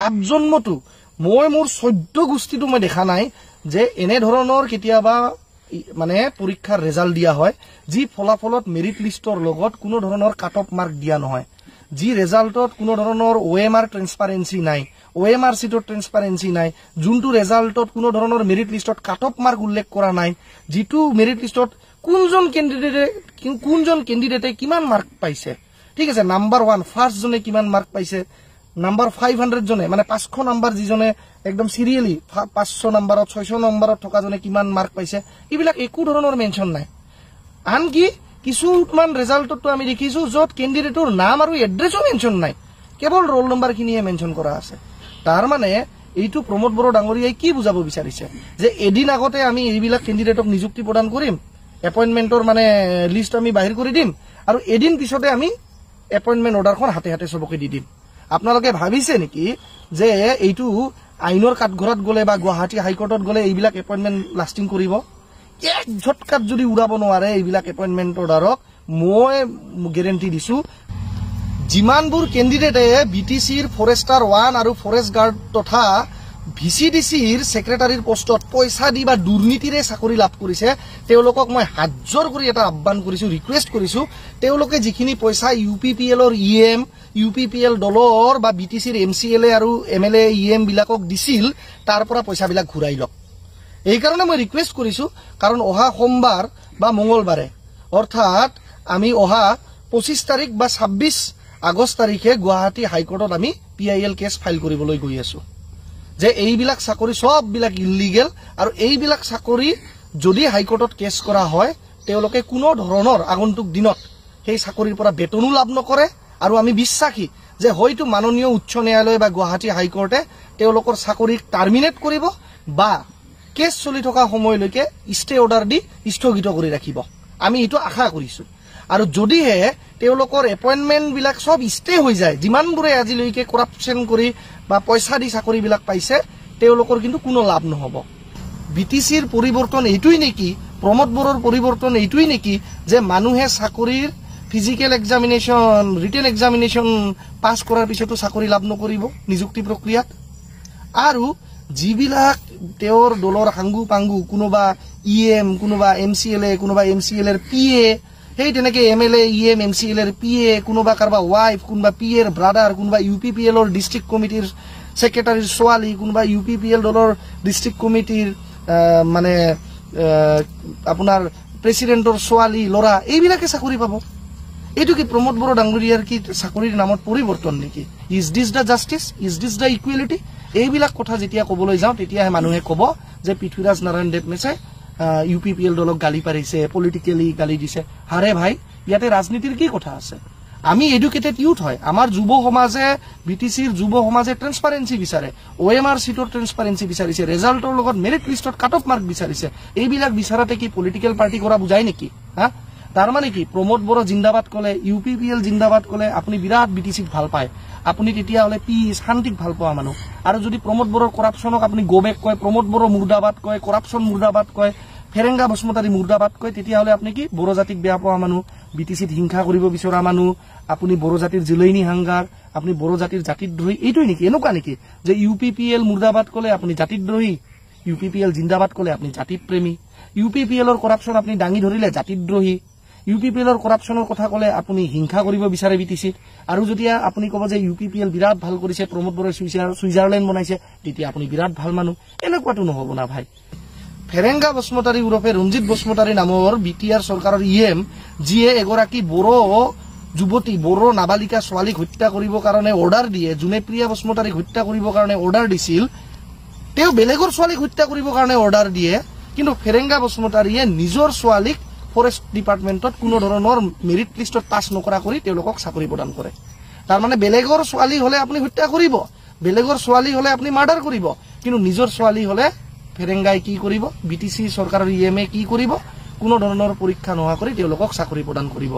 আবজন্মতো মই মোৰ 14 গোষ্ঠীটো মই দেখা নাই যে এনেধৰণৰ কেতিয়াবা মানে পৰীক্ষাৰ ৰেজাল্ট দিয়া হয় যি ফলাফলত মেৰিট লিষ্টৰ লগত কোনো ধৰণৰ কাট অফ মাৰ্ক দিয়া নহয়, যি ৰেজাল্টত কোনো ধৰণৰ OMR ট্ৰেন্সপাৰেঞ্চি নাই, OMR চিটৰ ট্ৰেন্সপাৰেঞ্চি নাই, যোনটো ৰেজাল্টত কোনো ধৰণৰ মেৰিট লিষ্টত কাট অফ মাৰ্ক উল্লেখ কৰা নাই, যিটো মেৰিট লিষ্টত কোনজন কেণ্ডিডেটে কিমান মাৰ্ক পাইছে, ঠিক আছে, নাম্বাৰ 1 ফাৰ্ষ্টজনে কিমান মাৰ্ক পাইছে, নাম্বাৰ 500 জনে মানে 500 নাম্বাৰ যিজনে একদম চিৰিয়েলি 500 নাম্বাৰত 600 নম্বৰত থকাজনে কিমান মাৰ্ক পাইছে, এইবিলাক একো ধৰণৰ মেনশ্যন নাই। আনকি কিছুমান ৰেজাল্টতো আমি দেখিছো য'ত কেণ্ডিডেটৰ নাম আৰু এড্ৰেছো মেনশ্যন নাই, কেৱল ৰোল নম্বৰখিনিয়ে মেনশ্যন কৰা আছে। তাৰ মানে এইটো প্ৰমোদ বড়ো ডাঙৰীয়াই কি বুজাব বিচাৰিছে যে এদিন আগতে আমি এইবিলাক কেণ্ডিডেটক নিযুক্তি প্ৰদান কৰিম, এপইণ্টমেণ্টৰ মানে লিষ্ট আমি বাহিৰ কৰি দিম আৰু এদিন পিছতে আমি এপইণ্টমেণ্ট অৰ্ডাৰখন হাতে হাতে চবকে দি দিম। আপোনালোকে ভাবিছে নেকি যে এইটো আইনৰ কাঠঘৰত গ'লে বা গুৱাহাটী হাইকোৰ্টত গ'লে এইবিলাক এপইণ্টমেণ্ট লাষ্টিং কৰিব? এক ঝটকাত যদি উৰাব নোৱাৰে এইবিলাক এপইণ্টমেণ্ট অৰ্ডাৰক, মই গেৰেণ্টি দিছো যিমানবোৰ কেণ্ডিডেটে বি টি চিৰ ফৰেষ্টাৰ 1 আৰু ফৰেষ্ট গাৰ্ড তথা VCDCৰ ছেক্ৰেটাৰীৰ পোষ্টত পইচা দি বা দুৰ্নীতিৰে চাকৰি লাভ কৰিছে, তেওঁলোকক মই হাতযোৰ কৰি এটা আহ্বান কৰিছো, ৰিকুৱেষ্ট কৰিছো, তেওঁলোকে যিখিনি পইচা UPPLৰ EM, UPPL দলৰ বা বি টি চিৰ MCLA আৰু MLA EM বিলাকক দিছিল, তাৰ পৰা পইচাবিলাক ঘূৰাই লওক। এইকাৰণে মই ৰিকুৱেষ্ট কৰিছো, কাৰণ অহা সোমবাৰ বা মঙ্গলবাৰে, অৰ্থাৎ আমি অহা 25 তাৰিখ বা 26 আগষ্ট তাৰিখে গুৱাহাটী হাইকোৰ্টত আমি PIL cash file কৰিবলৈ গৈ আছো যে এইবিলাক চাকৰি চববিলাক ইলিগেল আৰু এইবিলাক চাকৰি যদি হাইকোৰ্টত কেছ কৰা হয় তেওঁলোকে কোনো ধৰণৰ আগন্তুক দিনত সেই চাকৰিৰ পৰা বেতনো লাভ নকৰে। আৰু আমি বিশ্বাসী যে হয়তো মাননীয় উচ্চ ন্যায়ালয় বা গুৱাহাটী হাইকোৰ্টে তেওঁলোকৰ চাকৰিক টাৰ্মিনেট কৰিব বা কেছ চলি থকা সময়লৈকে ষ্টে অৰ্ডাৰ দি স্থগিত কৰি ৰাখিব, আমি এইটো আশা কৰিছো। আৰু যদিহে তেওঁলোকৰ এপইণ্টমেণ্টবিলাক চব ষ্টে হৈ যায়, যিমানবোৰে আজিলৈকে কৰাপশ্যন কৰি বা পইচা দি চাকৰিবিলাক পাইছে, তেওঁলোকৰ কিন্তু কোনো লাভ নহ'ব। বি টি চিৰ পৰিৱৰ্তন এইটোৱেই নেকি, প্ৰমোদ বড়োৰ পৰিৱৰ্তন এইটোৱেই নেকি যে মানুহে চাকৰিৰ physical examination, written examination pass কৰাৰ পিছতো চাকৰি লাভ নকৰিব নিযুক্তি প্ৰক্ৰিয়াত? আৰু যিবিলাক তেওঁৰ দলৰ সাংগু পাংগু, কোনোবা EM, কোনোবা MCLA, কোনোবা MCLAৰ PA, সেই তেনেকে MLA, EM, MCLAৰ PA, কোনোবা কাৰোবাৰ ৱাইফ, কোনোবা PAৰ ব্ৰাদাৰ, কোনোবা UPPLৰ ডিষ্ট্ৰিক্ট কমিটিৰ ছেক্ৰেটাৰীৰ ছোৱালী, কোনোবা UPPL দলৰ ডিষ্ট্ৰিক্ট কমিটিৰ মানে আপোনাৰ প্ৰেচিডেণ্টৰ ছোৱালী ল'ৰা, এইবিলাকে চাকৰি পাব। এইটো কি প্ৰমোদ বড়ো ডাঙৰীয়াৰ কি চাকৰিৰ নামত পৰিৱৰ্তন নেকি? Is this the justice? Is this the equality? এইবিলাক কথা যেতিয়া ক'বলৈ যাওঁ তেতিয়াহে মানুহে ক'ব যে পৃথ্বীৰাজ নাৰায়ণ দেৱ মেছে UPPL দলক গালি পাৰিছে, পলিটিকেলি গালি দিছে। হাৰে ভাই, ইয়াতে ৰাজনীতিৰ কি কথা আছে? আমি এডুকেটেড ইউথ হয়, আমাৰ যুৱ সমাজে, বি টি চিৰ যুৱ সমাজে ট্ৰেন্সপাৰেঞ্চি বিচাৰে, OMR চিটৰ ট্ৰেন্সপাৰেঞ্চি বিচাৰিছে, ৰেজাল্টৰ লগত মেৰিট লিষ্টত কাট অফ মাৰ্ক বিচাৰিছে। এইবিলাক বিচাৰাতে কি পলিটিকেল পাৰ্টি কৰা বুজায় নেকি? হা, তাৰ মানে কি প্ৰমোদ বড়ো জিন্দাবাদ ক'লে, UPPL জিন্দাবাদ ক'লে আপুনি বিৰাট বি টি চিক ভাল পায়, আপুনি তেতিয়াহ'লে পিচ শান্তিক ভাল পোৱা মানুহ। আৰু যদি প্ৰমোদ বড়োৰ কৰাপশ্যনক আপুনি গ'বেক কয়, প্ৰমোদ বড়ো মুৰ্দাবাদ কয়, কৰাপশ্যন মুৰ্দাবাদ কয়, ফেৰেংগা বসুমতাৰী মুৰ্দাবাদ কয়, তেতিয়াহ'লে আপুনি কি বড়ো জাতিক বেয়া পোৱা মানুহ, বি টি চিত হিংসা কৰিব বিচৰা মানুহ, আপুনি বড়ো জাতিৰ জিলৈনী হাংগাৰ, আপুনি বড়ো জাতিৰ জাতিদ্ৰোহী, এইটোৱেই নেকি? এনেকুৱা নেকি যে UPPL মুৰ্দাবাদ ক'লে আপুনি জাতিদ্ৰোহী, UPPL জিন্দাবাদ ক'লে আপুনি জাতিপ্ৰেমী, UPPLৰ কৰাপশ্যন আপুনি দাঙি ধৰিলে জাতিদ্ৰোহী, UPPLৰ কৰাপশ্যনৰ কথা ক'লে আপুনি হিংসা কৰিব বিচাৰে বি টি চিত, আৰু যেতিয়া আপুনি ক'ব যে UPPL বিৰাট ভাল কৰিছে, প্ৰমোদ বড়োই ছুইজাৰলেণ্ড বনাইছে, তেতিয়া আপুনি বিৰাট ভাল মানুহ। এনেকুৱাটো নহ'ব না ভাই। ফেৰেংগা বসুমতাৰী ওৰফে ৰঞ্জিত বসুমতাৰী নামৰ BTR চৰকাৰৰ EM, যিয়ে এগৰাকী বড়ো যুৱতী, বড়ো নাবালিকা ছোৱালীক হত্যা কৰিবৰ কাৰণে অৰ্ডাৰ দিয়ে, যোনে প্ৰিয়া বসুমতাৰীক হত্যা কৰিবৰ কাৰণে অৰ্ডাৰ দিছিল, তেওঁ বেলেগৰ ছোৱালীক হত্যা কৰিবৰ কাৰণে অৰ্ডাৰ দিয়ে, কিন্তু ফেৰেংগা বসুমতাৰীয়ে নিজৰ ছোৱালীক ফৰেষ্ট ডিপাৰ্টমেণ্টত কোনো ধৰণৰ মেৰিট লিষ্টত পাছ নকৰা কৰি তেওঁলোকক চাকৰি প্ৰদান কৰে। তাৰমানে বেলেগৰ ছোৱালী হ'লে আপুনি হত্যা কৰিব, বেলেগৰ ছোৱালী হ'লে আপুনি মাৰ্ডাৰ কৰিব, কিন্তু নিজৰ ছোৱালী হ'লে ফেৰেংগাই কি কৰিব, বি টি চি চৰকাৰৰ EMA কি কৰিব, কোনো ধৰণৰ পৰীক্ষা নোহোৱা কৰি তেওঁলোকক চাকৰি প্ৰদান কৰিব।